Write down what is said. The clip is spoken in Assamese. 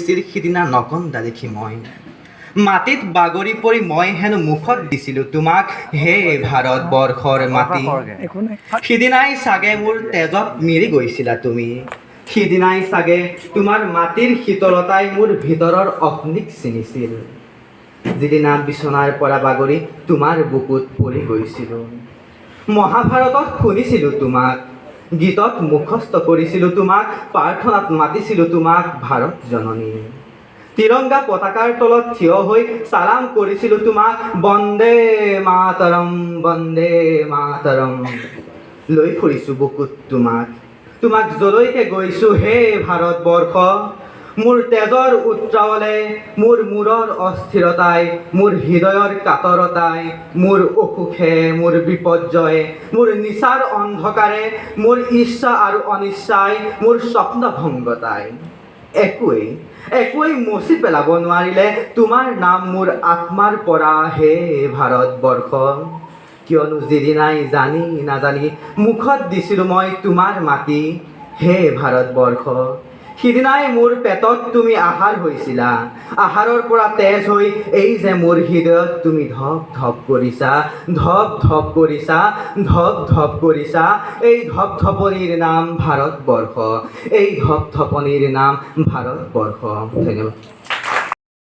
গৈছিল সিদিনা নকন্দা দেখি মই মাটিত বাগৰি পৰি মই হেনো মুখত দিছিলোঁ তোমাক, হে ভাৰতবৰ্ষৰ মাটি। একো নাই। সিদিনাই চাগে মোৰ তেজত মিৰি গৈছিলা তুমি। সিদিনাই চাগে তোমাৰ মাটিৰ শীতলতাই মোৰ ভিতৰৰ অগ্নিক চিনিছিল, যিদিনা বিচনাৰ পৰা বাগৰি তোমাৰ বুকুত পৰি গৈছিলোঁ। মহাভাৰতত শুনিছিলোঁ তোমাক, গীতত মুখস্থ কৰিছিলোঁ তোমাক, প্ৰাৰ্থনাত মাতিছিলোঁ তোমাক ভাৰত জননী। তিৰংগা পতাকাৰ তলত থিয় হৈ চালাম কৰিছিলোঁ তোমাক, বন্দে মাতৰম, বন্দে মাতৰম। লৈ ফুৰিছোঁ বুকুত তোমাক, তোমাক যলৈকে গৈছোঁ হে ভাৰতবৰ্ষ। মোৰ তেজৰ উত্ৰাৱলে, মোৰ মূৰৰ অস্থিৰতাই, মোৰ হৃদয়ৰ কাতৰতাই, মোৰ অসুখে, মোৰ বিপৰ্যয়ে, মোৰ নিচাৰ অন্ধকাৰে, মোৰ ইচ্ছা আৰু অনিচ্ছাই, মোৰ স্বপ্নভংগতাই, একোৱেই একোৱেই মচি পেলাব নোৱাৰিলে তোমাৰ নাম মোৰ আত্মাৰ পৰা, হে ভাৰতবৰ্ষ। কিয়নো যিদিনাই জানি নাজানি মুখত দিছিলোঁ মই তোমাৰ মাটি, হে ভাৰতবৰ্ষ, সিদিনাই মোৰ পেটত তুমি আহাৰ হৈছিলা। আহাৰৰ পৰা তেজ হৈ এই যে মোৰ হৃদয়ত তুমি ধপ ধপ কৰিছা, ধপ ধপ কৰিছা, ধপ ধপ কৰিছা, এই ধপ ধপনিৰ নাম ভাৰতবৰ্ষ, এই ধপ ধপনিৰ নাম ভাৰতবৰ্ষ। ধন্যবাদ।